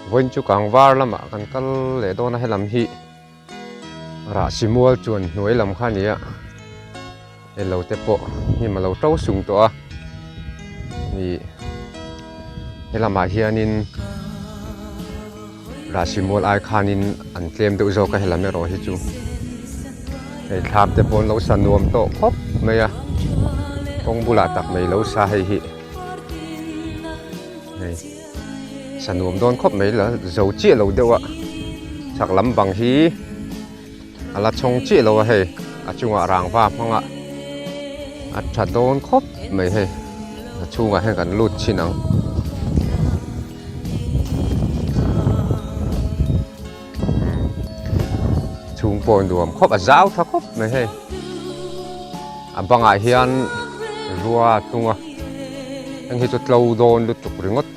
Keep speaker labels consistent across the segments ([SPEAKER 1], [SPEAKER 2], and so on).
[SPEAKER 1] Vawiin chu kangvar lamah kan kal leh dawn a helam hi Rahsimual chuan hnuai lam kha a ni a elo te pawh hnim a lo to sung tawh a ih helamah hianin Rahsimual ai khanin an tlem deuh zawk a helam erawh hi chu hei thlam te pawh an lo sa nuam tawh khawp mai a kawng bulah tak mai lo sa hei hi. Hei sa nuam dawn khawp mai la zo chiah lo deuh a chhak lam bang hi a la chhawng chiah lo a hei a chungah rangva hmanga a tha dawn khawp mai hei a chhungah hian kan lut chhin ang. Chhung pawh nuam khawp a zau tha khawp mai hei a bangah hian rua a tung a heng hi chu tlo dawn lutuk ringawt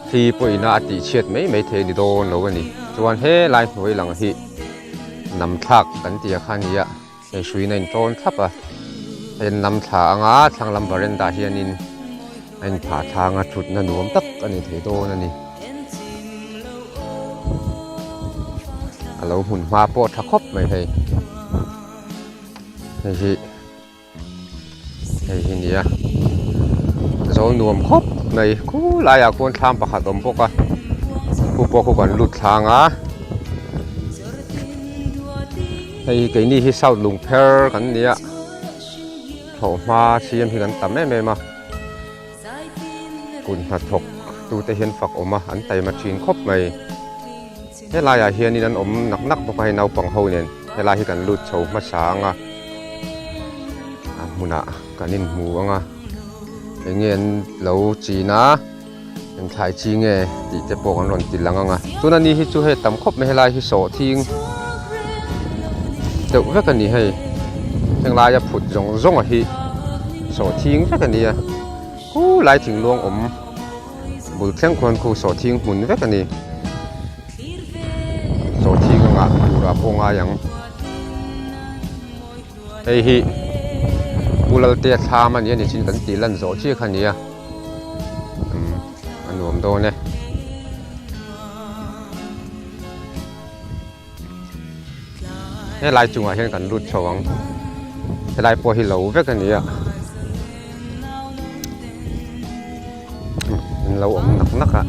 [SPEAKER 1] thli pawhin a tih chhiat mai mai thei a ni dawn lo a ni chuan helai hnuai lang hi nam thlak kan tih ang kha a ni a hei hruiin a intawn thlap a hei an nam thla ang a thlang lam veranda hianin a inphah thlang a thutna nuam tak a ni thei dawn a ni. A lo hmun hma pawh tha khawp mai hei hei hi hei hi nia zawl nuam khawp mai khulaiah khuan thlam pakhat a awm bawk a khu pawh khu kan lut thlang a hei keini hi south lungpher kan nia thlawhhma siam hi kan tam em em a. Kut hnathawk tute hian fak awm a, an taima thin khawp mai. Helaiah hianin an awm nak nak bawk a, hei naupang ho nen helai hi kan lut chho hmasa ang a, a hmunah kan inhmu ang a, eng nge an lo chin a, eng thlai chi nge tih te pawh kan rawn ti lang ang a. Tuna ni hi chu hei tam khawp mai helai hi sawhthing deuh vek a ni hei, heng laia phut zawng zawng a hi sawhthing vek a ni a. Khu lai thingluang awm bul thleng khuan khu sawhthing hmun vek a ni. Sawhthing a ngah turah pawh ngai ang. Hei hi Pu Laltea thlam a ni a ni chin kan tih lan zawh chiah kha a ni a. Umm a nuam dawn e. Helai chungah hian kan lut chho ang helai pawh hi lo vek a ni a an lo awm nak nak a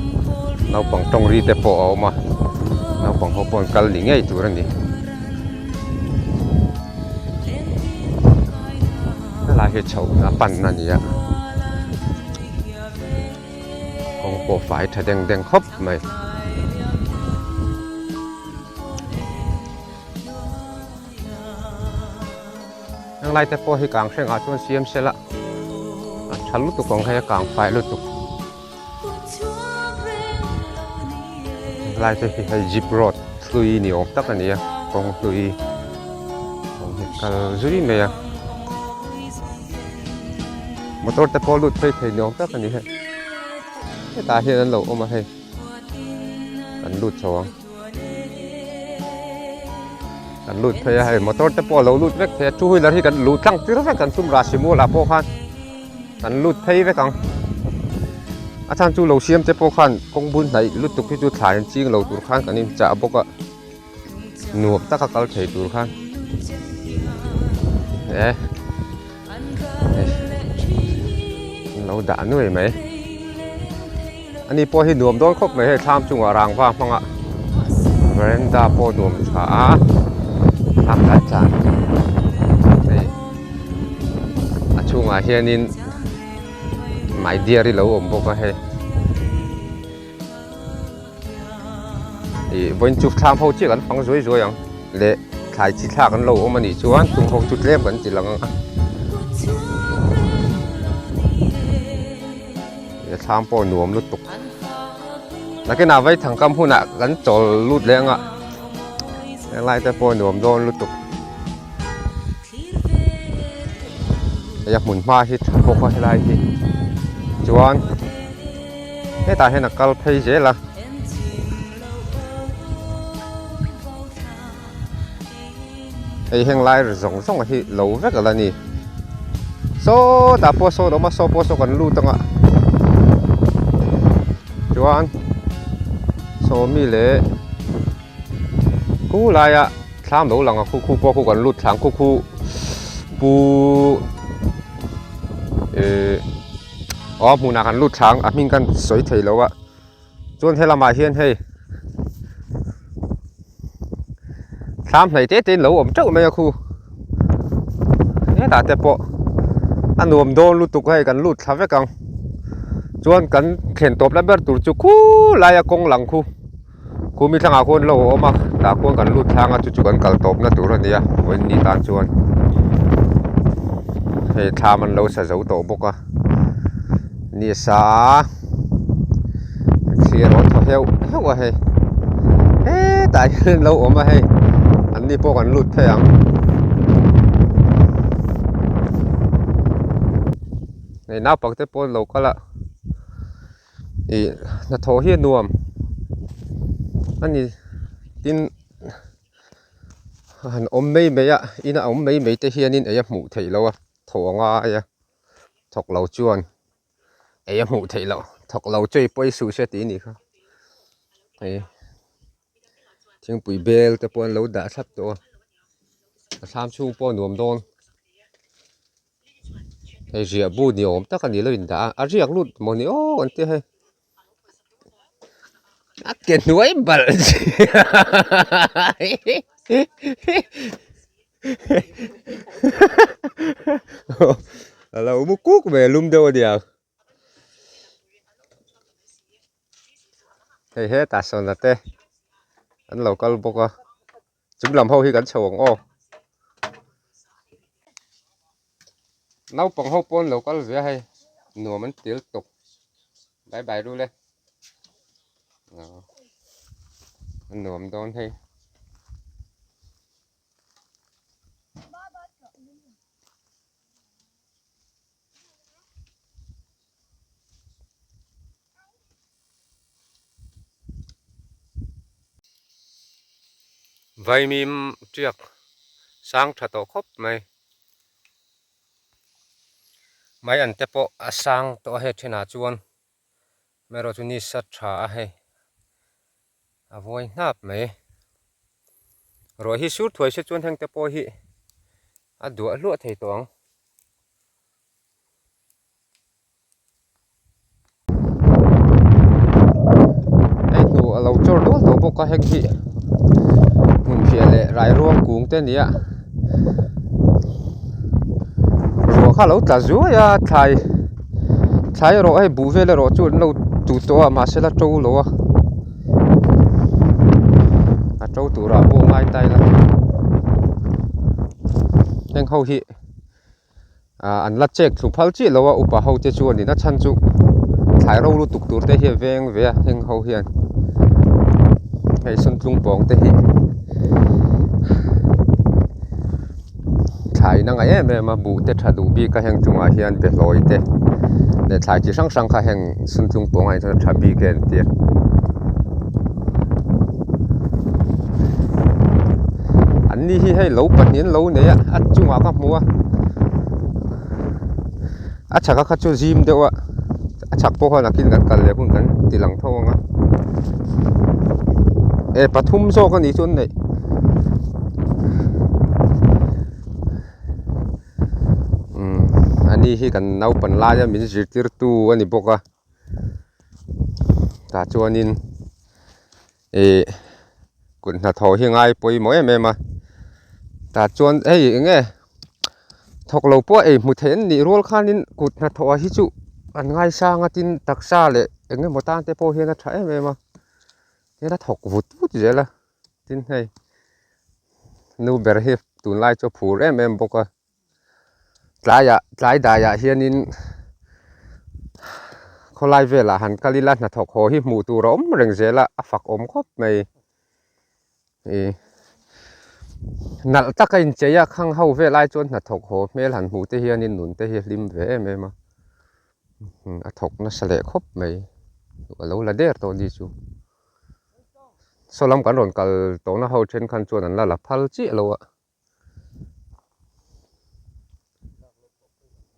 [SPEAKER 1] naupang tawng ri te pawh a awm a naupang ho pawh an kal ni ngei tur a ni helai hi chhohna panna a ni a kawng pawh fai tha deng deng khawp mai. Heng lai te pawh hi kang hrengah chuan siam sela a tha lutuk ang hei a kang fai lutuk lai te hi hei jeep road hlui ni awm tak a ni a kawng hlui kawng hi kal zui mai a motor te pawh lut phei thei ni awm tak a ni hei hetah hian an lo awm a hei kan lut chho ang. Kan lut phei a hei motor te pawh a lo lut vek thei a two wheeler hi kan luh tlang tir vek kan tum Rasimual ah pawh khan kan lut phei vek ang a chhan chu lo siam te pawh khan kawng bul hnaih lutuk hi chu thlai an ching lo tur khan kan inchah bawk a nuam taka kal thei tur khan e an lo dah nuai mai. Ani pawh hi nuam dawn khawp mai hei thlam chungah rangva hmanga veranda pawh nuam tha a thlam lai tlan hei a chhungah hianin maidiar hi lo awm bawk a hei ih vawiin chu thlam ho chiah kan fang zuai zuai ang leh thlai chi thlak an lo awm a nih chuan chung ho chu tlem kan ti lang ang a. He thlam pawh nuam lutuk nakinah vaithang kam hunah kan chawl lut leh anga helai te pawh nuam dawn lutuk hei a hmun hma hi tha bawk a helai hi chuan hetah hian a kal phei zel a. Hei heng lai zawng zawng hi lo vek a la ni sawtah pawh sawn a awm a saw pawh saw kan lut ang a chuan. Sawmi leh khu laia thlam lo lang a khu khu pawh khu kan lut thlang khu khu pu eh aw hmunah kan lut thlang a hming kan sawi thei lo a chuan helamah hian hei thlam hnaih te te in lo awm teuh mai a khu hetah te pawh a nuam dawn lutuk hei kan lut thla vek ang chuan kan thlen tawp la ber tur chu khulaia kawng lang khu khumi thlangah khuan lo a awm a tah khuan kan lut thlang a chu chu kan kal tawp na tur a ni a vawiin ni tan chuan hei thlam an lo sa zo tawh bawk a ni sa thlir aw thaw heuh heuh a hei hetah hian an lo awm a hei an ni pawh kan lut phei ang hei naupang te pawh an lo kal a ih hnathawh hi a nuam a ni tin han awm mai mai a ina awm mai mai te hianin ei a hmuh theih loh a thaw a ngai a thawk lo chuan ei a hmuh theih loh thawk lo chu ei pawi suh se tih a nih kha hei thingpui bel te pawh an lo dah thlap tawh a a thlam chhung pawh a nuam dawn hei riah bu ni awm tak a ni lo indah a a riak lut maw ni aw an tia hei. A ke hnuai balh a lo mu kuk ve lum deuh a niang hei hetah sawna te an lo kal bawk a chung lam ho hi kan chho ang aw naupang ho pawh an lo kal ve a hei nuam an til tawp bye bye rule a nuam dawn hei. Vaimim tiak sang tha tawh khawp mai. Mai an te pawh a sang tawh a hei thenah chuan erawh chu ni sa tha a hei a vawi hnap mai. Ruah hi sur thuai se chuan heng te pawh hi a duah hluah thei tawh ang. Hei hnu a lo chawr dual tawh bawk a heng hi hmunphiah leh rairuang kung te a ni a ruah kha a lo tla zuai a thlai thlai erawh hei buh vel erawh chu an lo tuh tawh a mahse la to lo a a to turah pawh ngai ta ila heng ho hi. ah an la chek thlu phal chiah lo a upa ho te chuan in a chhan chu thlai ro lutuk tur te hi a veng ve a heng ho hian hei sawntlung pawng te hi thlai in a ngaih em em a buh te tha duh bik a heng chungah hian behlawi te leh thlai chi hrang hrang kha heng sawntlung pawng ah hian chuan a tha bik e an tia. An ni hi hei lo pahnih an lo nei a a chungah ka hmu a a chhaka kha chu zim deuh a a chhak pawh khan nakin kan kal leh hun kan ti lang tho ang a e pathum zawk a nih chu an neih umm a ni hi kan naupan laia min zirtirtu a ni bawk a. Tah chuanin ih kut hnathawh hi ngai pawimawh em em a tah chuan hei eng nge thawk lo pawh ei hmu theih an nih rual khanin kut hnathawh ah hi chu an ngaisang a tin taksa leh eng emaw tan te pawh hian a tha em em a tin a thawk vut vut zel a tin hei nu ber hi tunlai chu a phur em em bawk a. Tlaiah tlai daiah hianin khawlai velah han kal ila hnathawk haw hi hmuh tur a awm reng zel a a fak awm khawp mai ih nalh taka inchei a khang ho vel ai chuan hnathawk haw hmel han hmuh te hianin nun te hi a hlim ve em em a a thawk nasa leh khawp mai a lo la der tawh ni chu. Saw lam kan rawn kal tawhna ho thenkhan chuan an la la phal chiah lo a.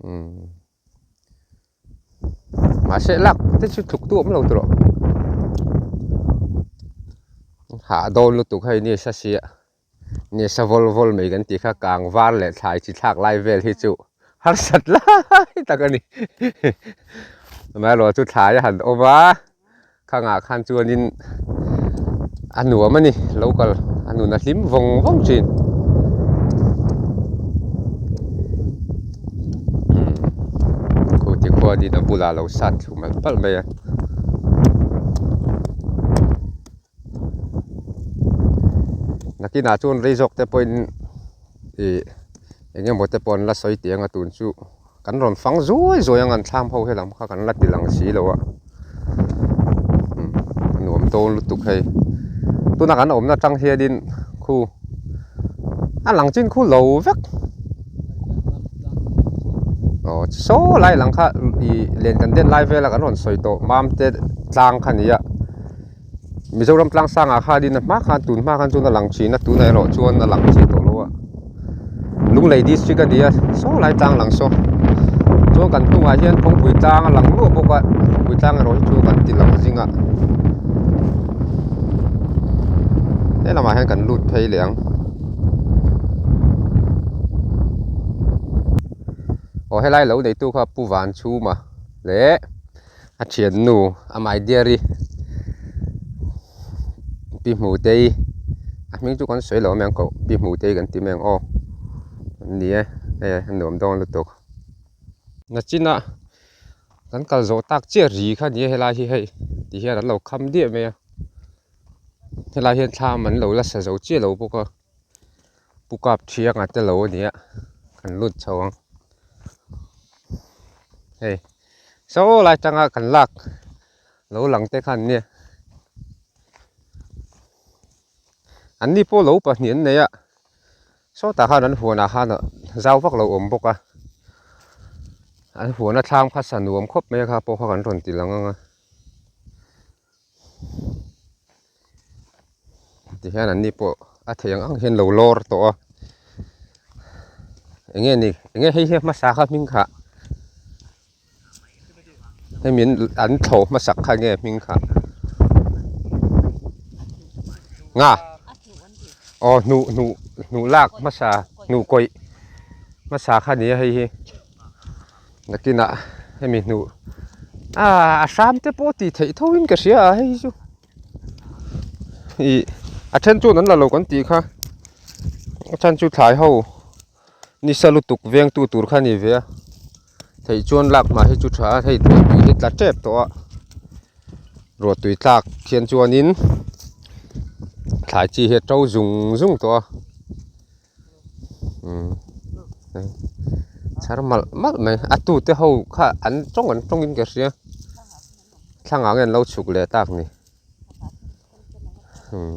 [SPEAKER 1] Umm mahse lak te chu tluk tu awm lo tawh. Hah dawn lutuk hei ni sa sia ni sa vawl vawl mai kan tih kha kang var leh thlai chi thlak lai vel hi chu harsat lai tak a ni. Amaherawhchu thlai a han awm a, khangah khan chuanin a nuam a ni lo kal a nun a hlim vawng vawng thin. Khu ti khuanin a bulah lo sat thlu malh malh mai a. Nakinah chuan rei zawk te pawhin ih eng emaw te pawh an la sawi tih anga tun chu kan rawn fang zuai zuai ang an thlam ho helam kha kan la ti lang si lo a umm a nuam dawn lutuk hei tuna kan awmna atang hianin khu a lang chin khu lo vek aw saw lai lang kha ih len kan den lai vela kan rawn sawi tawh mam te tlang kha a ni a. Mizoram tlang sangah khanin a hma khan tun hma khan chuan a lang thin a tunah erawh chuan a lang thei tawh lo a Lunglei district a ni a saw lai tlang lang saw chuan kan hnungah hian phawngpui tlang a lang luah bawk a phawngpui tlang erawh hi chu kan ti lang zing a helamah hian kan lut phei leh ang aw helai lo neitu kha Pu Vanchhuma leh. A thiannu a my dear i pi hmutei a hming chu kan sawi lo mai ang koh pi hmutei kan ti mai ang aw an ni e hei a nuam dawn lutuk nachina kan kal zawh tak chiah ri kha a ni a helai hi hei ti hian an lo kham diah mai a helai hian thlam an lo la sa zo chiah lo bawk a. Pu kap thianga te lo a ni a kan lut chho ang hei saw lai tanga kan lak lo lang te khan nia an ni pawh lo pahnih an nei a sawtah khan an huanah khan zau vak lo awm bawk a an huana thlam kha sa nuam khawp mai a kha pawh kha kan rawn ti lang ang a. Tihian an ni pawh a thei ang ang hian lo lawr tawh a eng nge ni eng nge hei hi hmasa kha hming kha hemi an thlawh hmasak kha nge hming kha nga aw hnuh hnuh hnuh lak hmasa hnuh kawih hmasa kha a ni a hei hi. Nakinah hemi hnu ah a hram te pawh tih theih tho in ka hria a hei chu ih a then chuan an la lo kan tih kha a chhan chu thlai ho nisa lutuk veng tu tur kha a ni ve a theih chuan lak hma hi chu tha a hei ruahtui hi tla tep tawh a ruahtui tlak khian chuanin thlai chi hi a to zung zung tawh a. Umm chhar malh malh mai a tute ho kha an tawng an tawng in ka hria thlang ah nge an lo chhuk leh tak ni umm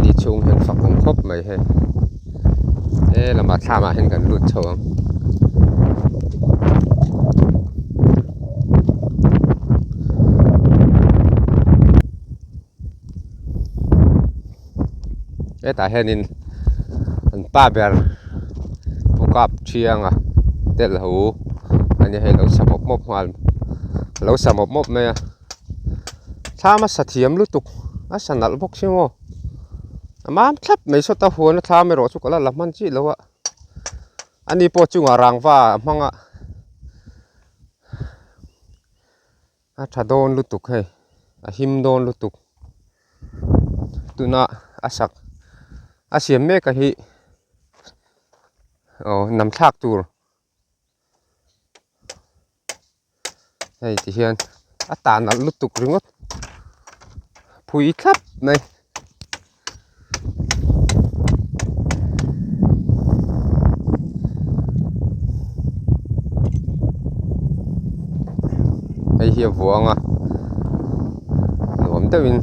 [SPEAKER 1] ni chhung hian fak awm khawp mai hei he lamah thlam ah hian kan lut chho ang. Hetah hianin an pa ber pu kap thianga tel ho a ni hei lo sa mawp mawp nghal a lo sa mawp mawp mai a thlam a sa thiam lutuk a sa nalh bawk si maw a mam thlap mai sawt a huan a thlam erawh chu ka la la hman chiah lo a ani pawh chungah rangva a hmang a. A tha dawn lutuk hei a him dawn lutuk tuna a sak a siam mek a hi aw nam thlak tur hei ti hian a tah nalh lutuk ringawt phui thlap mai. Hei hi a vuang a nuam deuhin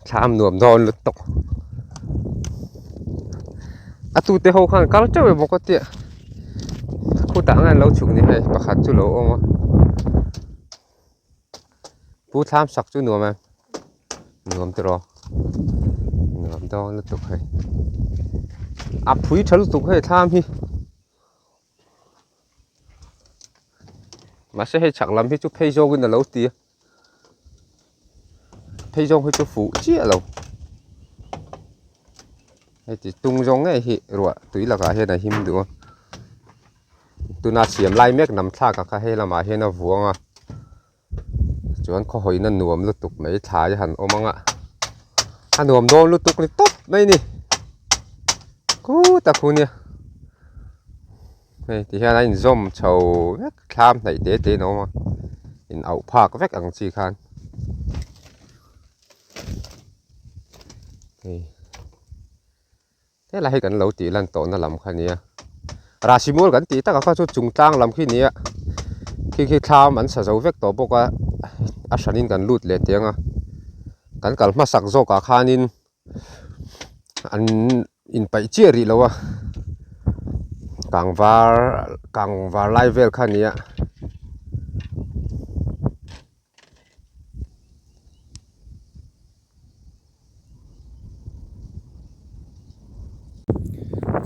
[SPEAKER 1] thlam nuam dawn lutuk a tute ho khan kal teuh emaw ka tia khutah ang hian an lo chhuk ni hei pakhat chu lo awm a. Pu thlam sak chu nuam em nuam tiraw nuam dawn lutuk hei a phui tha lutuk hei thlam hi mahse hei chhak lam hi chu phei zawkin a lo ti a. phei zawng hi chu fuh chiah lo heti tung zawng ngei hi ruah tui lakah hian a him duh a tuna siam lai mek nam thlak a kha hei lamah hian a vuang a chuan khaw hawina nuam lutuk mai thlai han awm ang a a nuam dawn lutuk ni tawp mai a ni khutah khu nia hei ti hian a inzawm chho vek thlam hnaih te te in a awm a in auh phak vek ang chi khan hei. Helai hi kan lo tih lan tawhna lam kha nia Rasimual kan tih takah kha chu chungtlang lam khi nia khi khi thlam an sa zo vek tawh bawk a a hranin kan lut leh teh ang a kan kal hmasak zawkah khanin an inpaih chiah rih lo a kangvar kangvar lai vel kha nia.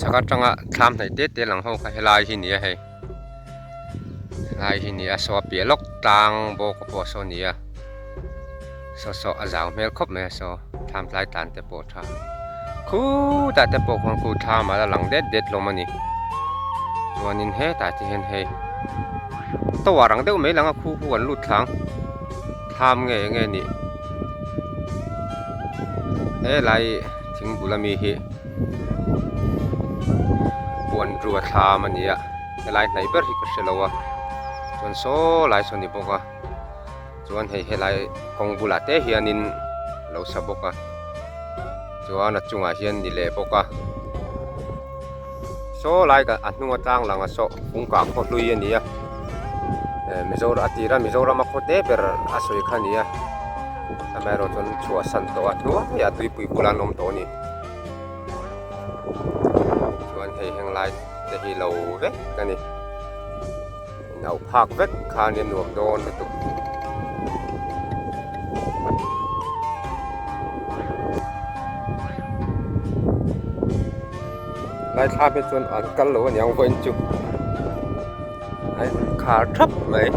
[SPEAKER 1] Chhak atanga thlam hnaih te te lang ho kha helai hi a ni a hei helai hi a ni a saw a piah lawk tlang bawk a pawh saw a ni a saw saw a zau hmel khawp mai a saw thlam tlai tlan te pawh a tha khutah te pawh khuan khu thlam a la lang det det hlawm a ni chuanin hetah te hian hei tower ang deuh mai lang a khu khu an lut thlang thlam nge enge nih. Helai thing bul ami hi puan rua thlam a ni a helai hnaih ber hi ka hre lo a chuan saw lai saw a ni bawk a chuan hei helai kawng bulah te hianin a lo sa bawk a chuan a chungah hian ni leh bawk a saw lai a hnung atang lang a saw kawngka khaw hlui a ni a eh Mizoram a tira Mizoram a khaw te ber a sawi kha a ni a amaherawh chuan chhuahsan tawh a hnuaiah tuipui bula an awm tawh a ni chuan hei heng lai te hi lo vek a ni inauh phak vek kha nia nuam dawn lutuk. Lai thlam hi chuan an kal lo aniang vawiin chu a inkhar thap mai.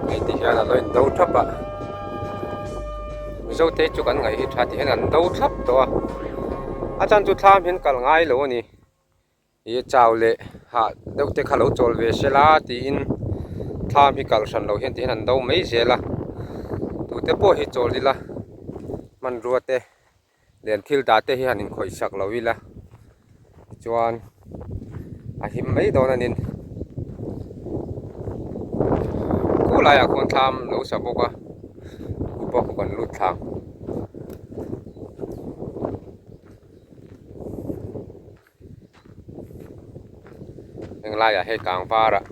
[SPEAKER 1] Hei ti hian a lo in do thap a Mizo te chu kan ngaih hi tha ti hian an do thlap tawh a a chan chu thlam hian kal ngai lo a ni. Ih chau leh hah deuh te kha lo chawl ve se la tiin thlam hi kal hran loh hian ti hian an do mai zel a tute pawh hi chawl ila hmanrua te leh thil dah te hi han inkhawih sak lo ila tichuan a him mai dawn a ni khulaiah khuan thlam lo sa bawk a upa khu kan lut thla ang. Henglaiah hei kang varah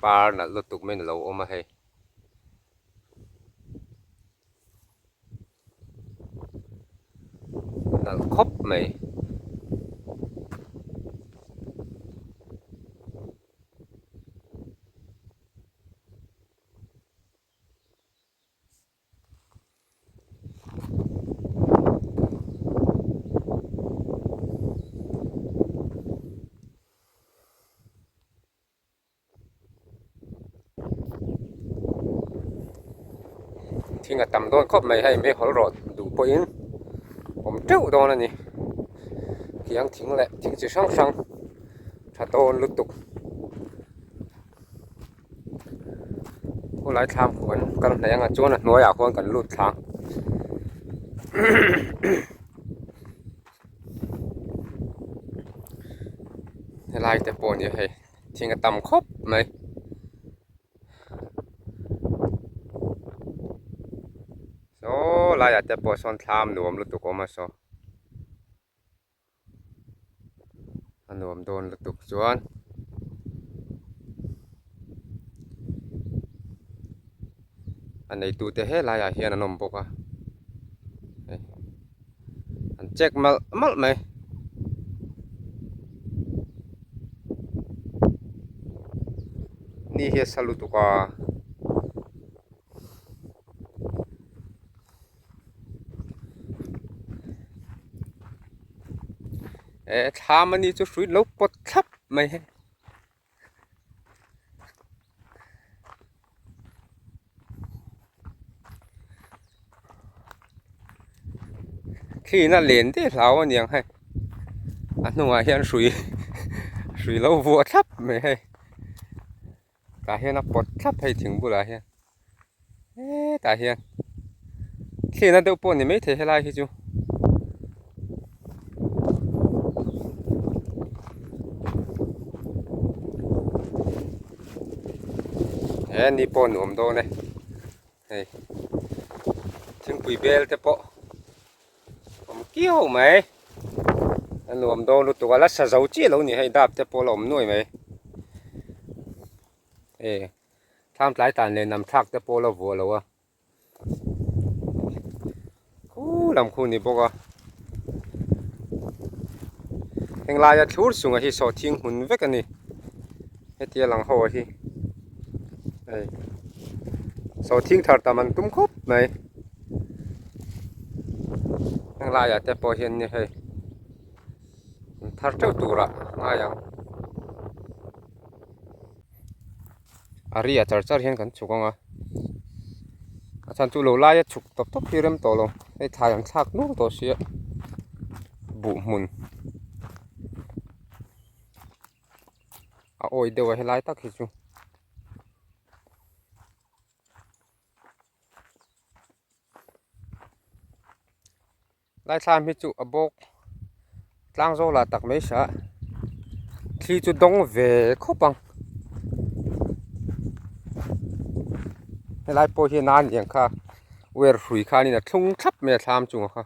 [SPEAKER 1] par nalh lutuk mai in a lo awm a hei. Nalh khawp mai. Thing a tam dawn khawp mai hei meihawl rawh duh pawhin awm teuh dawn a ni khiang thing leh thing chi hrang hrang tha dawn lutuk. Khawlai thlam khu kan kal hnaih ang a chuan a hnuaiah khuan kan lut thla helai te pawh a ni a hei thing a tam khawp mai. Saw laiah te pawh sawn thlam nuam lutuk a awm a saw. A nuam dawn lutuk chuan a neitute helaiah hian an awm bawk a hei an check malh malh mai. Ni hi a sa lutuk a. Eh thlam a ni chu hrui lo pawt thlap mai hei. Thliin a len daih hlau aniang hei a hnungah hian hrui hrui lo vuah thlap mai hei tah hian a pawt thlap hei thing bulah hian hetah hian thliin a deuh pawh a ni maithei helai hi chu. He ni pawh nuam dawn e hei thingpui bel te pawh awm kiau mai a nuam dawn lutuk a la sa zo chiah lo ni hei dap te pawh a la awm nuai mai e thlam tlai tan leh nam thlak te pawh a la vuah lo a. Khu lam khu ni bawk a heng laia thlur chunga hi sawhthing hmun vek a ni hetia lang ho hi hei sawhthing thar tam an tum khawp mai heng laiah te pawh hian ni hei an thar teuh turah ngai ang. A ri a char char hian kan chhuk ang a a chhan chu lo laia chhuk tawp tawp hi rem tawh lo hei thlai an thlak nual tawh sia buh hmun a awi deuh a helai tak hi chu. Laithlam hi chu a bawk tlang zawk lah tak mai sa thli chu dawng ve khawp ang helai pawh hi nan lian kha wire hrui khanin a thlung thlap mai a thlam chungah kha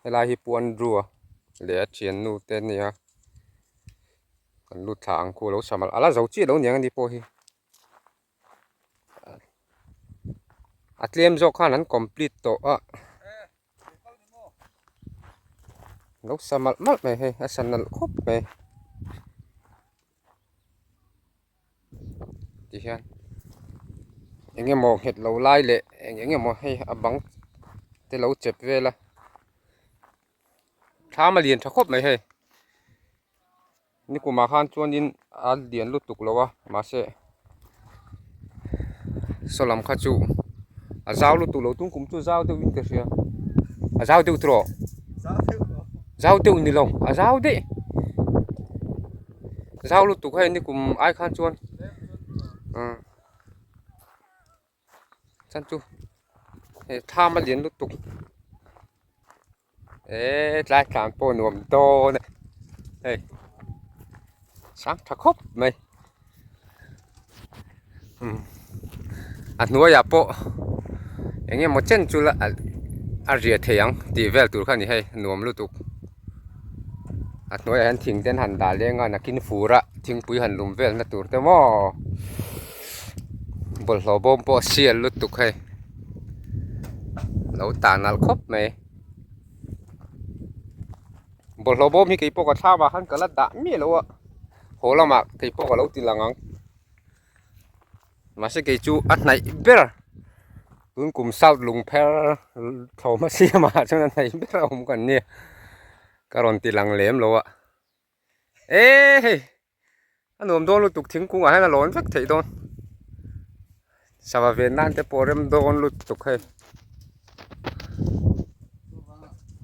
[SPEAKER 1] helai hi puan rua leh a thiannu te a nia kan lut thla ang khu a lo sam a la zo chiah lo niang ani pawh hi. A tlem zawk khan an complete tawh a lo sa malh malh mai hei a sa nalh khawp mai tihian eng emaw nghet lo lai leh eng eng emaw hei a bang te lo chep vel a thlam a lian tha khawp mai hei. Nikumah khan chuanin a lian lutuk lo a mahse saw lam kha chu a zau lutuk lo tum kum chu zau deuh in ka hria a zau deuh tawh zau deuh ni lo a zau daih zau lutuk hei nikum ai khan chuan umm chuan chu he thlam a lian lutuk. Eee tlai tlan pawh nuam dawn e hei sang tha khawp mai umm a hnuaiah pawh eng emaw chen chu la a riah thei ang tih vel tur kha a ni hei nuam lutuk a hnuaiah hian thing te an han dah leng a nakin fur a thingpui han lum vel na tur te maw bawlhhlawh bawm pawh a sial lutuk hei lo tah nalh khawp mai. Bawlhhlawh bawm hi keipawh ka thlam ah khan ka la dah miah lo a haw lamah keipawh ka lo ti lang ang mahse kei chu a hnaih ber tun kum south lungpher thlawhhma siam ah chuan a hnaih ber a awm kan nia ka rawn ti lang lem lo a e hei. A nuam dawn lutuk thingkung ah hian a lawn vek theih dawn sava ven nan te pawh rem dawn lutuk hei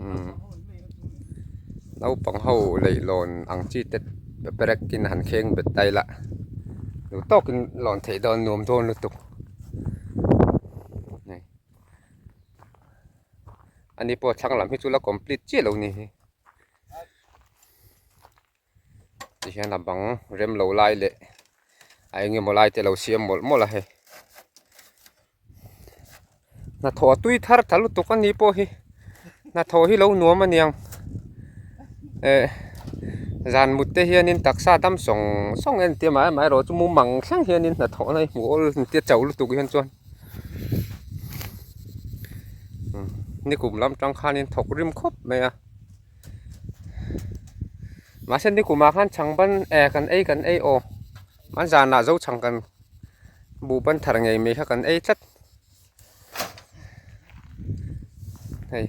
[SPEAKER 1] umm naupang ho leihlawn ang chi te perek in han kheng bet ta ila duh tawkin lawn theih dawn nuam dawn lutuk ani pawh thlang lam hi chu la complete chiah lo ni hi. Tihian a bang rem lo lai leh a eng emaw lai te lo siam mawlh mawlh a hei hnathawh a tui thar ta lutuk a ni pawh hi hnathawh hi lo nuam a niang eh zan mut te hianin taksa dam sawng sawng en tia mai mai erawh chu mumang thleng hianin hnathawh na hi hmuh awl tia chauh lutuk hian chuan nikum lam tang khanin thawk rim khawp mai a. Mahse nikumah khan chhang ban eh kan ei kan ei aw an zanah zo chhang kan buh ban thar ngei mai kha kan ei tlat hei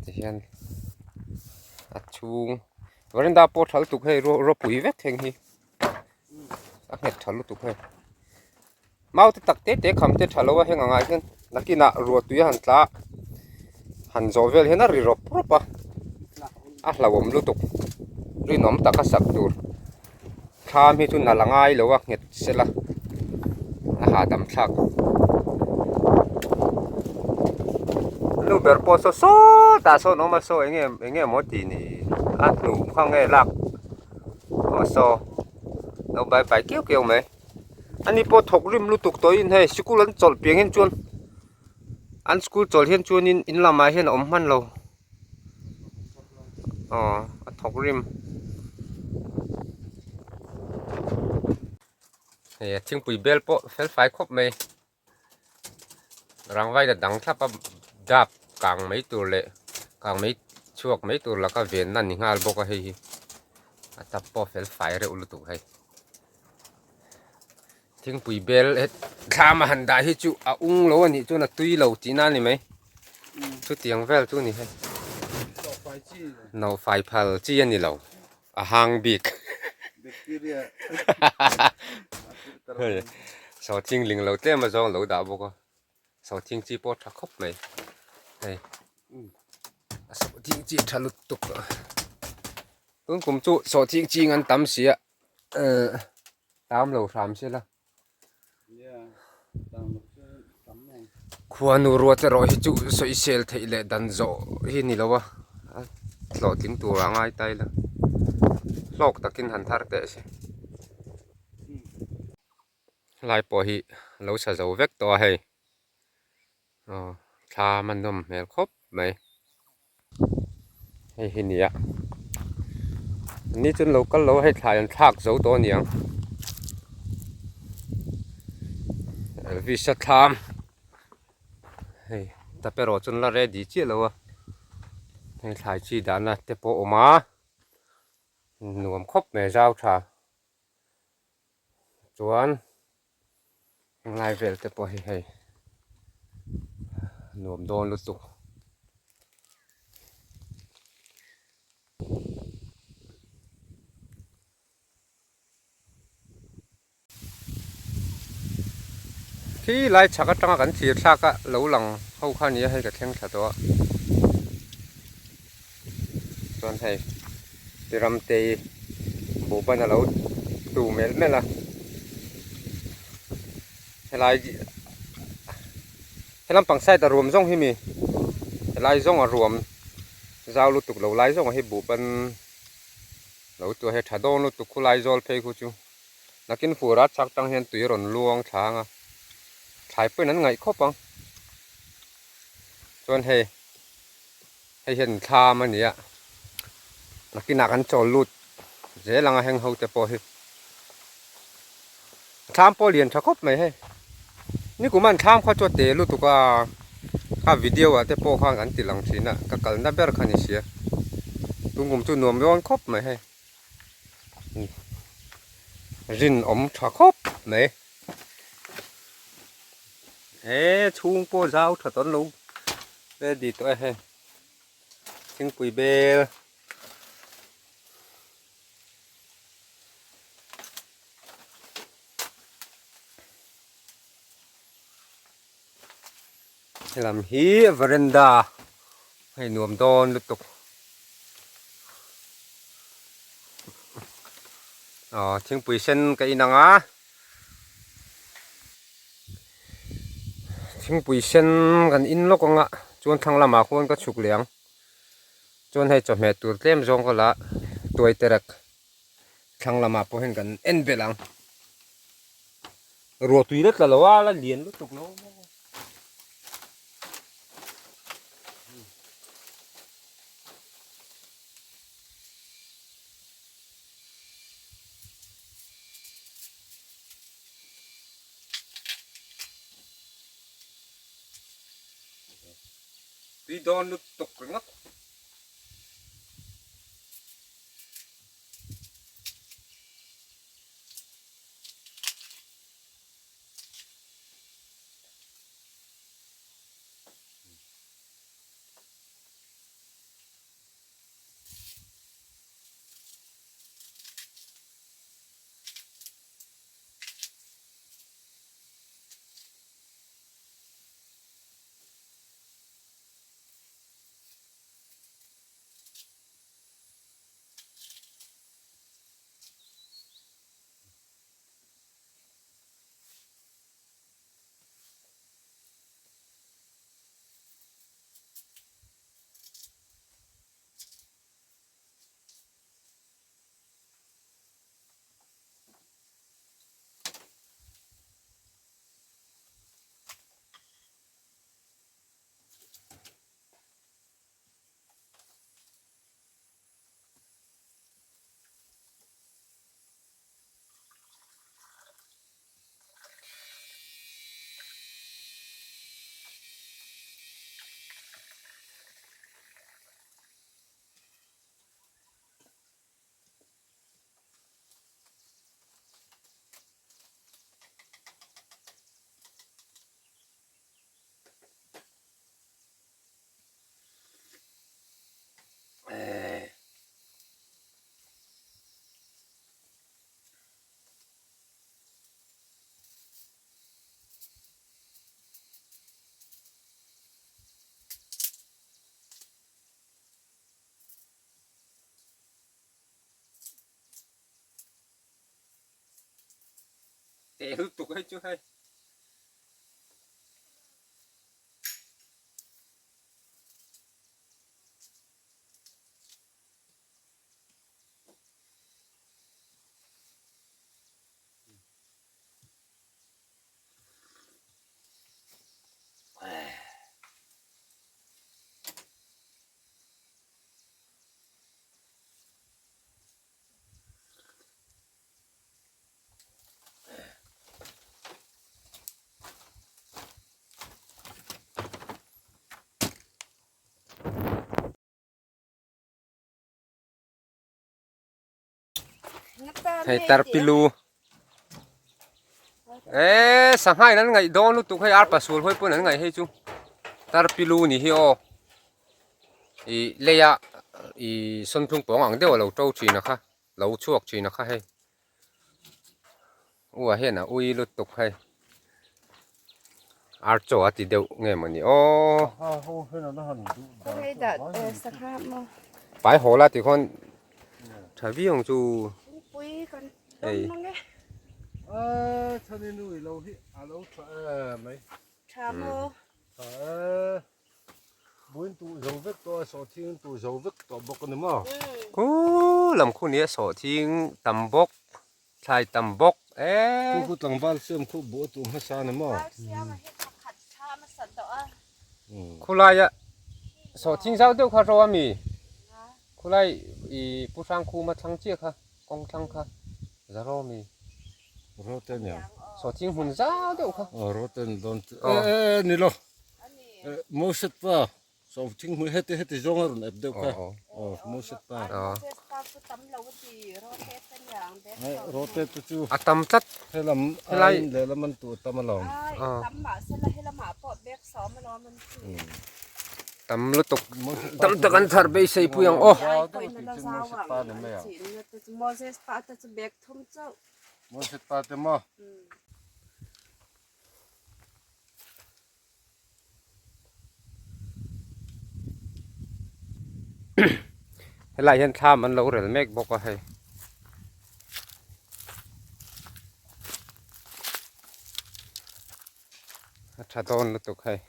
[SPEAKER 1] tihian a chhung veranda pawh tha lutuk hei rawpui vek thleng hi a nghet tha lutuk hei. Mau te tak te te kham te tha lo a heng angah hian nakinah ruah tui a han tla a han zawh vel hian a ri rawp rawp a a hlauhawm lutuk rinawm taka sak tur thlam hi chu nalh a ngai lo a nghet sela a hahdam thlak nu ber pawh saw sawtah sawn awm a saw eng nge eng nge maw tih ni a hnuh kha nge lak aw saw lo bai bai kiau kiau mai. Ani pawh thawk rim lutuk tawhin hei sikul an chawlh piang hian chuan an school chawlh hian chuanin in lamah hian a awm hman lo aw a thawk rim hei a thingpui bel pawh fel fai khawp mai rangvain a dang thlap a dap kang mai tur leh kang mai chhuak mai tur laka venna a ni nghal bawk a hei hi a tap pawh fel fai reuh lutuk hei. Thingpui bel he thlam a han dah hi chu a ung lo a nih chuan a tui lo tih na a ni mai chutiang vel chu a ni hei nawhfai phal chi a ni lo a hang bik hei sawhthing ling lo tlem a zawng lo dah bawk a sawhthing chi pawh a tha khawp mai hei a sawhthing chi a tha lutuk tun kum chu sawhthing ching an tam si a. Eh tam lo hram se la khuanu ruat erawh hi chu sawisel theih leh dan zawh hi ni lo a a hlawhtling tur a ngai ta ila hlawk takin han thar teh se helai pawh hi lo sa zo vek tawh a hei aw thla a nawm hmel khawp mai. Hei hi nia ni chuan lo kal lo a hei thlai an thlak zo tawh a niang Elvis a thlam hei tap erawh chuan la ready chiah lo a hei thlai chi dahna te pawh a awm a nuam khawp mai zau tha chuan Helai vel te pawh hi hei nuam dawn lutuk. Khi lai chhak atanga kan thlir thlak a lo lang ho kha nia hei ka thleng thla tawh a chuan hei Ramtei buhban a lo tu melh melh a helai he lampang side a ruam zawng hi mi helai zawng a ruam zau lutuk lo lai zawng hi buhban lo tua hi a tha dawn lutuk khulai zawl phei khu chu nakin fur a chak tang hian tui a rawn luang thlang a thlai pawhin an ngaih khawp ang chuan hei. Hei hian thlam a ni a, nakinah kan chawl lut zel ang a heng ho te pawh hi. Thlam pawh lian tha khawp mai hei. Nikum an thlam kha chu a te lutuk a, kha video ah te pawh khan kan ti lang thin a, ka kalna ber kha ni sia. Tungkum chu nuam dawn khawp mai hei. Rinawm tha khawp mai. He chhung pawh zau tha tawn lo ready tawh e hei thingpui bel helam hi veranda hei nuam dawn lutuk aw thingpui sen ka in ang a. Thingpui sen kan in lawk ang a chuan thlang lamah khuan ka chhuk leh ang chuan hei chawhmeh tur tlem zawng ka la tuai terek thlang lamah pawh hian kan en belh ang ruah tui la tla lo a la lian lutuk lo. Tui dawn lutuk ringawt. Te lutuk hei chu hei. Hei tarpilu e sangha in an ngaih dawn lutuk hei ar pasul hawi pawn an ngaih hei chu tarpilu ni hi aw ih leia ih sawntlung pawng ang deuh a lo to thin a kha lo chhuak thin a kha hei u ah hian a ui lutuk hei ar chaw a ti deuh nge mawni aw pai haw la tikhawn tha viau ang chu hei
[SPEAKER 2] Buin tuh zo vek tawh a, sawhthing tuh zo vek tawh bawk a ni maw?
[SPEAKER 1] Khu lam khu nia sawhthing tam bawk, thlai tam bawk e.
[SPEAKER 2] Khu khu tlangval siam khu buh a tuh hmasa a ni maw?
[SPEAKER 1] Khu laia sawhthing zau deuh kha ro a mi? Khu lai i Pu Hrang Khuma thlang chiah kha, kawng thlang kha za ro a mi?
[SPEAKER 2] Ro te nia.
[SPEAKER 1] Sawhthing hmun zau deuh kha.
[SPEAKER 2] Aw ro te ni dawn chu. E e e ni lo. Moses pa sawhthing hmui heti heti zawng a rawn ep deuh kha. Aw Moses pa. Rote te chu
[SPEAKER 1] a tam tlat.
[SPEAKER 2] Helam aiin lehlam an tuh tam alawm.
[SPEAKER 1] Tam lutuk tam tak an thar beisei pui ang aw.
[SPEAKER 2] Moses pa te maw.
[SPEAKER 1] Helai hian thlam an lo rel mek bawk a hei. A tha dawn lutuk hei.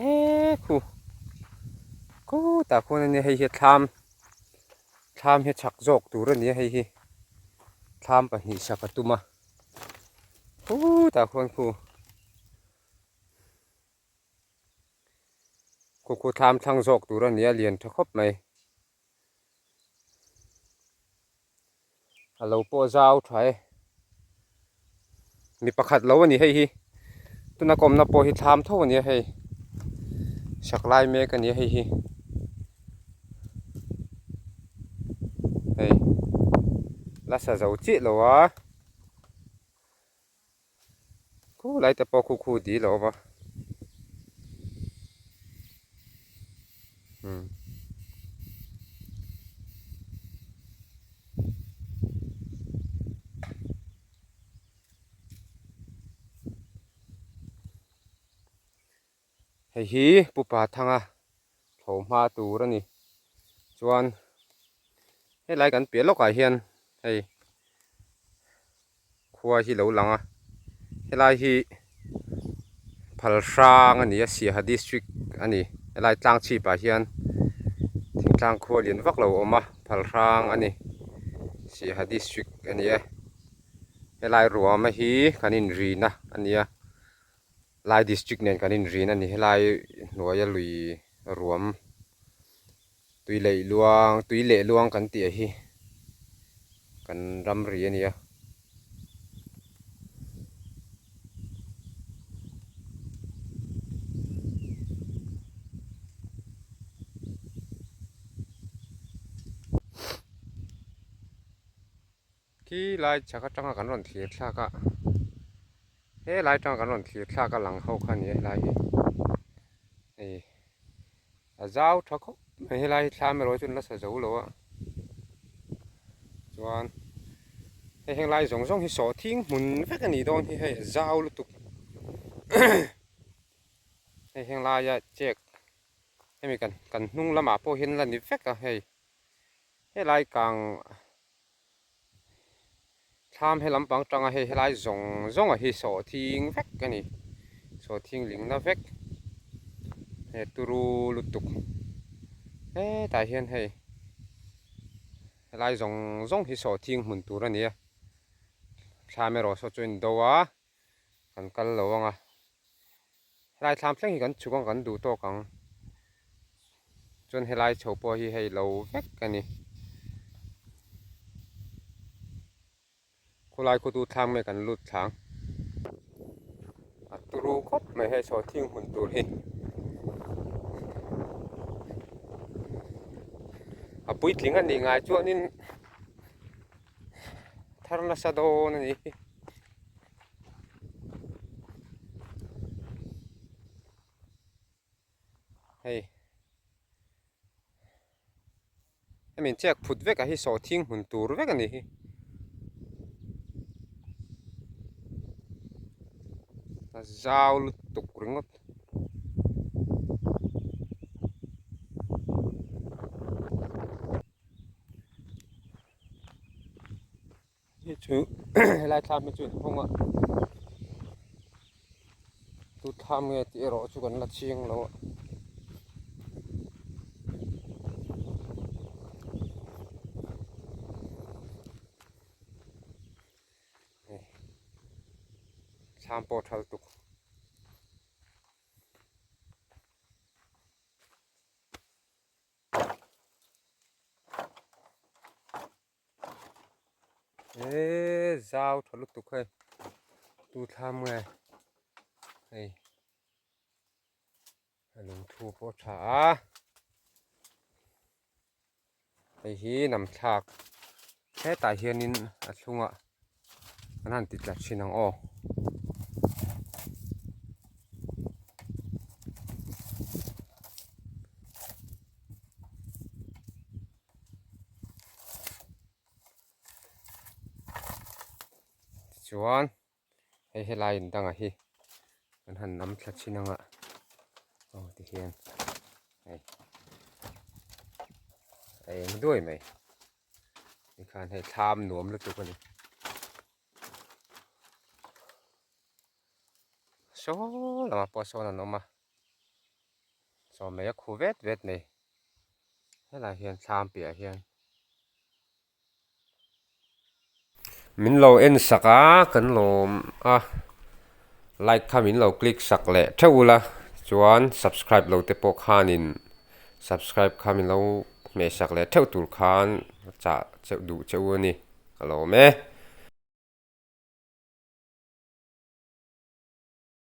[SPEAKER 1] Eee khu khu tah khuan ania hei hi thlam thlam hi chak zawk tur a ni a hei hi thlam pahnih sak a tum a. Khutah khuan khu khu khu thlam thlang zawk tur a ni a lian tha khawp mai a lo pawh zau tha e mi pakhat lo a ni hei hi tuna kawmna pawh hi thlam tho a ni a hei sak lai mek a ni a hei hi. Hei la sa zo chiah lo a khu lai te pawh khu khu dil a awm a umm hei hi pupa thanga tho hma tur a ni chuan helai kan piah lawkah hian hei khua hi lo lang a helai hi phal hrang a ni a Siaha district a ni helai tlang chhip ah hian thingtlang khua lian vak lo a awm a phal hrang a ni Siaha district a ni e helai ruahma hi kan inrina a ni a. Lai district nen kan inrin a ni helai hnuaia lui ruam tui leh luang tui leh luang kan tih hi kan ramri a nia. Khi lai chhak atanga kan rawn thlir thlak a he lai atanga kan rawn thlir thlak a lang ho kha a ni a helai hi hei a zau tha khawp mai helai hi thlam erawh chu an la sa zo lo a chuan hei heng lai zawng zawng hi sawhthing hmun vek a nih dawn hi hei a zau lutuk hei heng laia chek hemi kan kan hnung lamah pawh hian la ni vek a hei helai kang. Thlam he lampang tanga hei helai zawng zawng a hi sawhthing vek a ni. Sawhthing lingna vek he turu lutuk hetah hian hei helai zawng zawng hi sawhthing hmun tur a ni a. Thlam erawh saw chu a indo a, kan kal lo ang a. Helai thlam thleng hi kan chhuk ang kan duh tawk ang. Chuan helai chho pawh hi hei lo vek a ni. Khawlai khawtu thlang mai kan lut thlang. A turu khawp mai hei saw thing hmun tur hi. A puitling a nih ngai chuanin thar nasa dawn a ni. Hei hemi in chek phut vek a hi sawhthing hmun tur vek a ni hi. A zau lutuk ringawt. Hei chu helai thlam hi chu in hawng a tu thlam nge tih erawh chu kan la chiang lo a. Thlam pawh a tha lutuk. Eee zau tha lutuk hei tu thlam nge hei a lungthu pawh tha a hei hi nam thlak hetah hianin a thlungah an han ti tla thin ang aw. Tichuan hei helai in dangah hi kan han lam thla chhin anga aw ti hian hei a eng duai mai tikhan hei thlam nuam lutuk a ni saw lamah pawh sawn an awm a. Saw mai a khu vet vet mai helai hian thlam piahah hian min lo en sak a kan lawm a like kha min lo click sak leh theuh ula chuan subscribe lo te pawh khanin subscribe kha min lo hmeh sak leh theuh tur khan chah cheuh duh cheuh a ni ka lawm e.